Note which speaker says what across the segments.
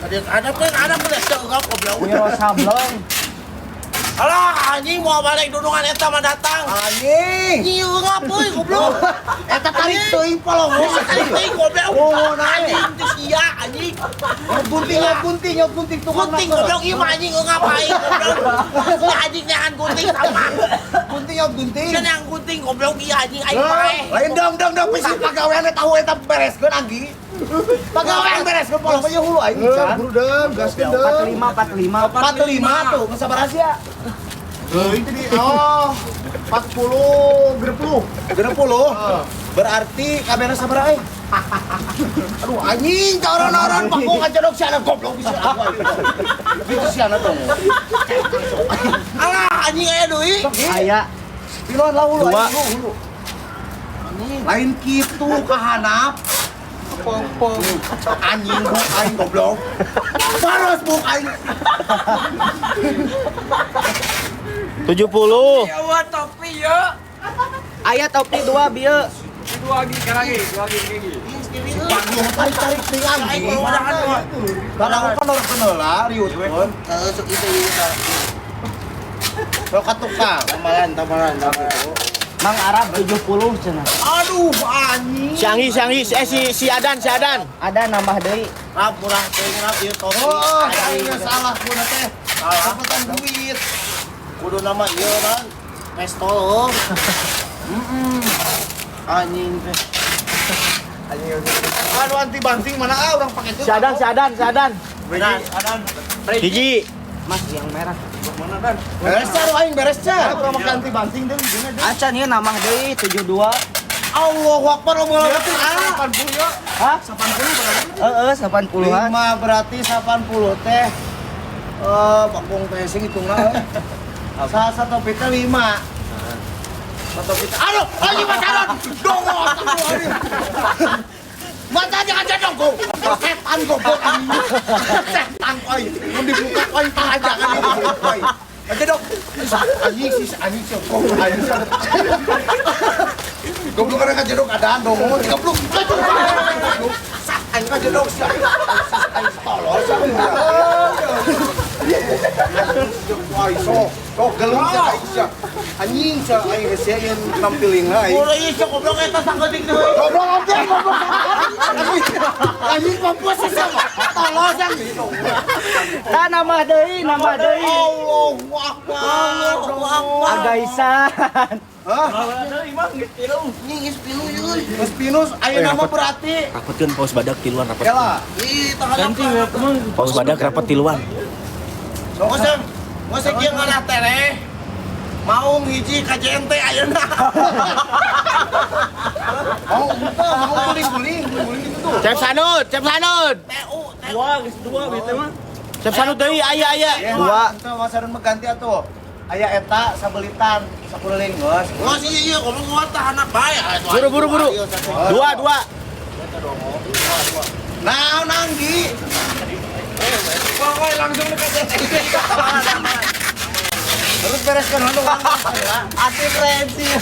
Speaker 1: Ada kan ada belas enggak goblok.
Speaker 2: Wiro sableng.
Speaker 1: Alah anjing mau balik dudungan eta mah datang.
Speaker 3: Anjing.
Speaker 1: Nyieu ngapeuy goblok.
Speaker 3: Eta tarik teuing polongo.
Speaker 1: Tarik teuing goblok.
Speaker 3: Oh, nae.
Speaker 1: Anjing teu sia anjing.
Speaker 3: Gunting ya gunting ya gunting tukang.
Speaker 1: Gunting goblok ieu mah anjing ngapain goblok. Si anjing neangan gunting sama.
Speaker 3: Gunting ya gunting.
Speaker 1: Sia neangan gunting goblok ieu anjing aing paeh.
Speaker 3: Lain dong dong dong pisi pagawean tahu eta bereskeun anggi. Pagawean bereskeun polongo ieu hulu aing can.
Speaker 4: Buru dam, gaskeun dam.
Speaker 2: 45 45.
Speaker 3: 45 tuh, geus sabaraha sia?
Speaker 4: Oh, 40, 60.
Speaker 3: 60. Berarti kamera sabaraha euy? Aduh anjing, orang-orang pakong aja dong siana goblok bisa aku aing. Gitu siana dong.
Speaker 1: Alah anjing aya deui.
Speaker 2: Aya.
Speaker 3: Piluan lah hulu
Speaker 2: Dua.
Speaker 3: aing hulu. Lain kitu kahanap.
Speaker 2: Pong-pong.
Speaker 3: Anjing buk aing goblok. Baros buk aing.
Speaker 5: 70.
Speaker 6: Ya wah topi ya.
Speaker 2: Aya topi dua bieu.
Speaker 6: Dua lagi lagi, dua lagi lagi.
Speaker 3: Pakong tarik-tarik teuing anjing. Kadang kan orang kenal riutkeun.
Speaker 1: Heeh, sok itu ieu tah.
Speaker 3: Sok ka tukang.
Speaker 1: Tambalan, tambalan, tambalan.
Speaker 2: Mang Arab 70 cenah.
Speaker 3: Aduh anjing.
Speaker 5: Si Anggi, si Anggi, eh si si Adan, si Adan.
Speaker 2: Ada nambah deui.
Speaker 1: Rap murah teuing rap ieu topi.
Speaker 3: Oh, aing salah kuna teh.
Speaker 1: Salah.
Speaker 3: Dapetan duit.
Speaker 1: Kudu nama ieu kan. Pestol. Anjing teh.
Speaker 3: Aduh anti banting mana ah orang pakai
Speaker 5: Si Adan, si Adan, si Adan.
Speaker 1: Adan, Adan.
Speaker 5: Hiji.
Speaker 2: Mas yang merah.
Speaker 3: Beres car aing beres car.
Speaker 4: Urang make anti banting deui ujungna deui.
Speaker 2: Acan ieu nambah deui 72.
Speaker 3: Allahu Akbar lo mau ah.
Speaker 4: 80 ya.
Speaker 2: Hah?
Speaker 4: 80 berarti.
Speaker 2: Heeh, 80-an.
Speaker 3: 5 berarti 80 teh. Bakung teh sing hitungna euy. Salah satu pita 5. Satu pita. Aduh, anjing pacaran. Dongo astagfirullahaladzim. Mata aja aja dong, go. Setan goblok anjing. Setan oi. Mun dibuka oi tah aja kan oi. Aja dong. Anjing sih anjing sih goblok anjing. Goblok kan aja dong adaan dong. Goblok. Anjing aja dong sih. Anjing tolol sih. Wah, sok sok gelut ya aing sia. Anjing sia aing hese yang nampilingna aing.
Speaker 1: Kudu ieu sok goblok eta sakedik deui.
Speaker 3: Goblok oge goblok. Anjing mampus sih sama. Tolol sia.
Speaker 2: Tah nambah deui, nambah deui.
Speaker 3: Allahu Akbar.
Speaker 1: Allahu Akbar.
Speaker 2: Agaisan.
Speaker 3: Hah?
Speaker 1: Anjing geus pilu euy.
Speaker 3: Geus pinus ayeuna mah berarti.
Speaker 5: Rapetkeun paus badak tiluan rapet.
Speaker 3: Kela.
Speaker 1: Ih, tangan
Speaker 5: Paus badak rapet tiluan.
Speaker 1: Ngoseng, ngoseng ieu ngalah tereh. Maung hiji ka JNT ayeuna.
Speaker 3: Mau buka, mau guling-guling, guling itu tuh.
Speaker 5: Cep Sanut, Cep Sanut.
Speaker 1: TU, TU.
Speaker 6: Dua, geus dua gitu mah.
Speaker 5: Cep Sanut deui aya aya.
Speaker 3: Dua. Itu Mas Harun mengganti atuh. Aya eta sabelitan, sakuliling geus.
Speaker 1: Ngos ieu ieu goblok gua tahan bae.
Speaker 5: Buru buru buru. Dua dua.
Speaker 3: Nah, nanggi.
Speaker 6: Pokoknya langsung dekat JNT.
Speaker 3: Terus bereskan dulu.
Speaker 2: Ati keren sih.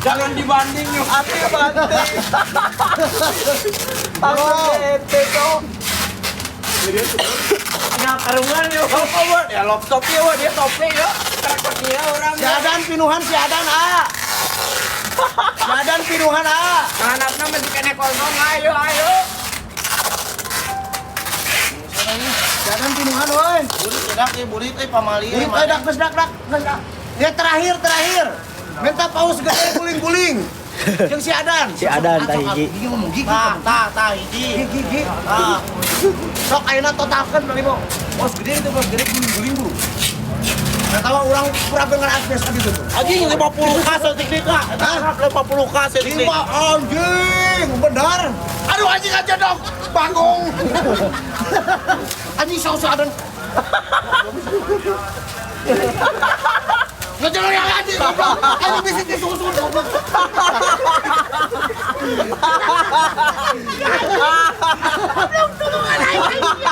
Speaker 6: Jangan dibanding yuk.
Speaker 2: Ati banting. Langsung JNT tuh.
Speaker 6: Nah, karungan yuk. Apa buat? Ya lop topi ya, dia topi ya. Karakternya orang.
Speaker 3: Si Adan pinuhan si Adan a. Si Adan pinuhan a.
Speaker 6: Anaknya masih kena kosong, ayo ayo.
Speaker 3: Si Adan pinuhan woi.
Speaker 1: Burit dak ieu burit euy pamali.
Speaker 3: Burit euy dak geus dak dak geus dak. Ya terakhir terakhir. Minta paus gede guling-guling. Jeung si Adan.
Speaker 2: Si Adan tah hiji.
Speaker 3: Gigi ngomong gigi.
Speaker 1: Tah, tah, tah hiji.
Speaker 3: Gigi gigi.
Speaker 1: Tah.
Speaker 3: Sok ayeuna totalkeun beli mo. Paus gede itu paus gede guling-guling buru. Nah, tahu orang kurang dengar asbes tadi tuh.
Speaker 1: Anjing 50k setik deui ka.
Speaker 3: Hah?
Speaker 1: 50k setik deui.
Speaker 3: Lima anjing, benar. Aduh anjing aja dong, bangung. Anjing saus adan. Ngejar yang anjing goblok. Anjing bisa disusun goblok.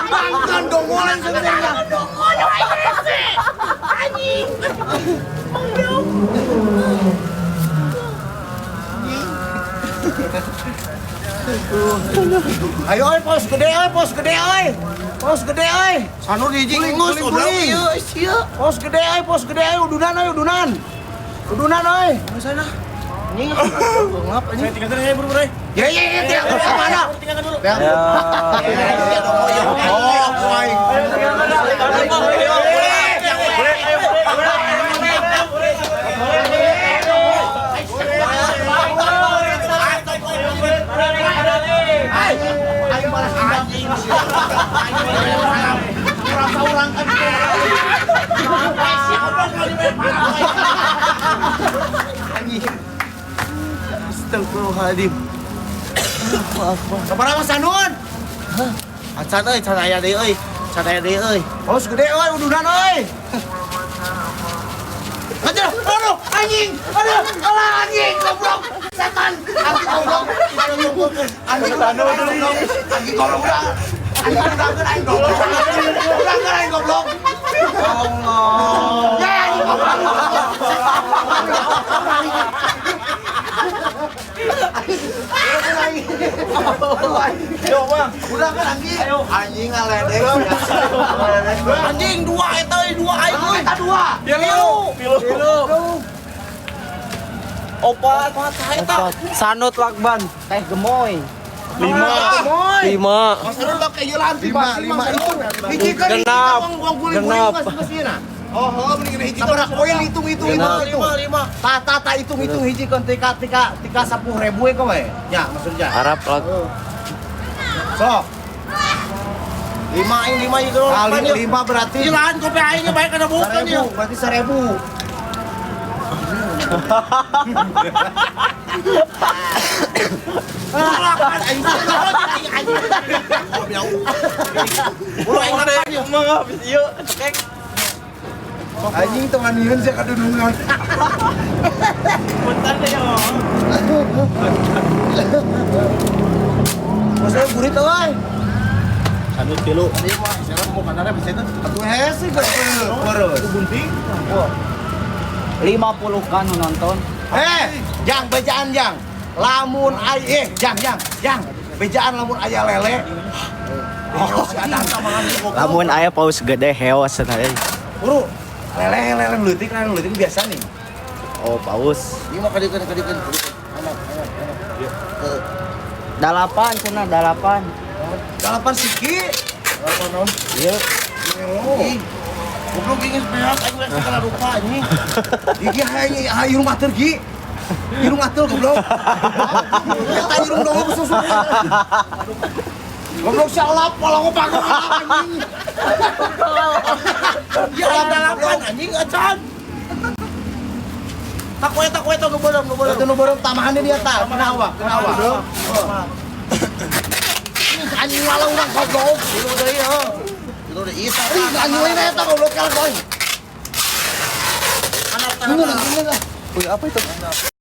Speaker 3: Bangkan dong mulai sebenarnya.
Speaker 1: Anjing.
Speaker 3: Ayo euy, paus gede euy, paus gede euy. Paus gede euy.
Speaker 1: Sanu hiji
Speaker 3: Guling,
Speaker 1: ingus
Speaker 3: guling,
Speaker 1: goblok
Speaker 3: guling.
Speaker 1: ieu sia.
Speaker 3: Paus gede euy, paus gede euy, udunan euy, udunan. Udunan euy.
Speaker 1: Sana. Anjing, ngap anjing.
Speaker 5: Saya tinggalkan aja buru-buru.
Speaker 3: Ya ya ya, tiap mana?
Speaker 5: Tinggalkan dulu.
Speaker 4: Ya. Oh, aing.
Speaker 3: Aing balas anjing. Urang saurang kan. Anjing.
Speaker 1: Astagfirullahaladzim.
Speaker 3: Sabaraha Mas Sanun?
Speaker 1: Acan euy, can aya deui euy. Can aya deui euy.
Speaker 3: Paus gede euy, udunan euy. Aduh, aduh, anjing, aduh, alah anjing, goblok, setan, anjing goblok, anjing goblok, anjing goblok, anjing goblok, anjing goblok, anjing goblok, Allah, ya anjing goblok,
Speaker 6: Yo, Bang.
Speaker 3: udah kan anjing, anjing ngaledek,
Speaker 1: Anjing dua eta euy, dua aing euy.
Speaker 3: eta dua,
Speaker 6: Tilu. Tilu. Opat.
Speaker 1: Opat eta.
Speaker 2: Sanut lakban.
Speaker 5: Teh gemoy.
Speaker 6: 5. 5.
Speaker 3: Mas Arun lo kayak lanti
Speaker 4: 5 5 itu.
Speaker 3: Hiji kan hiji
Speaker 6: Genap.
Speaker 3: uang guling-guling
Speaker 6: Genap.
Speaker 3: mas mas
Speaker 4: Oh, oh, mending hiji.
Speaker 3: Sabaraha koin hitung hitung hitung
Speaker 1: 5
Speaker 3: hitung.
Speaker 1: 5 5.
Speaker 3: Ta ta ta hitung hitung hiji kan tika tika tika 10.000 we kok we. Ya maksudnya.
Speaker 5: Harap lag.
Speaker 3: Sok.
Speaker 1: 5 aing 5 ieu
Speaker 3: Kali 5 berarti
Speaker 1: Ieu lahan kopi aing ge bae kana bukan ieu.
Speaker 3: 1000, berarti 1000.
Speaker 1: Lapan aing anjing anjing. Ulah aing lapan ieu.
Speaker 6: Emang habis ieu cekek.
Speaker 4: Anjing teman ieu sia kadudungan.
Speaker 6: Bentar deh yo.
Speaker 3: Maksudnya gurit euy.
Speaker 5: Sanut tilu.
Speaker 1: Ieu mah siapa mau kanana bisa itu.
Speaker 3: Atuh hese geus beureuh.
Speaker 4: Gunting.
Speaker 2: 50 kan nu nonton.
Speaker 3: Eh, jang bejaan jang. Lamun ai jang jang jang. Bejaan lamun aya lele. Oh, si Adang.
Speaker 5: Lamun aya paus gede heos cenah euy.
Speaker 3: Buru, lele lele leutik lele leutik biasa nih.
Speaker 5: Oh, paus.
Speaker 1: Ieu mah kadikeun kadikeun. Anak anak anak.
Speaker 2: 8 cenah, 8.
Speaker 3: 8 siki.
Speaker 1: Apa non?
Speaker 5: Ieu
Speaker 1: Ih, goblok geus beak aing we sakala rupa anjing.
Speaker 3: Iki hayang irung atur gi. Irung atur goblok. Eta irung dongok susu. Goblok si alap walau panggung anjing.
Speaker 1: Ya dalapan anjing acan. Tak we tak we nu beureum nu beureum.
Speaker 3: Itu nu beureum tamahannya dia ta, kena awak, kena awak. Anjing walau urang goblok.
Speaker 1: Tilu deui heuh. Tilu deui ieu
Speaker 3: Ih, anjing lain eta goblok kalak euy.
Speaker 1: Anak
Speaker 3: Ini, ini, ini.
Speaker 2: Wih, apa itu?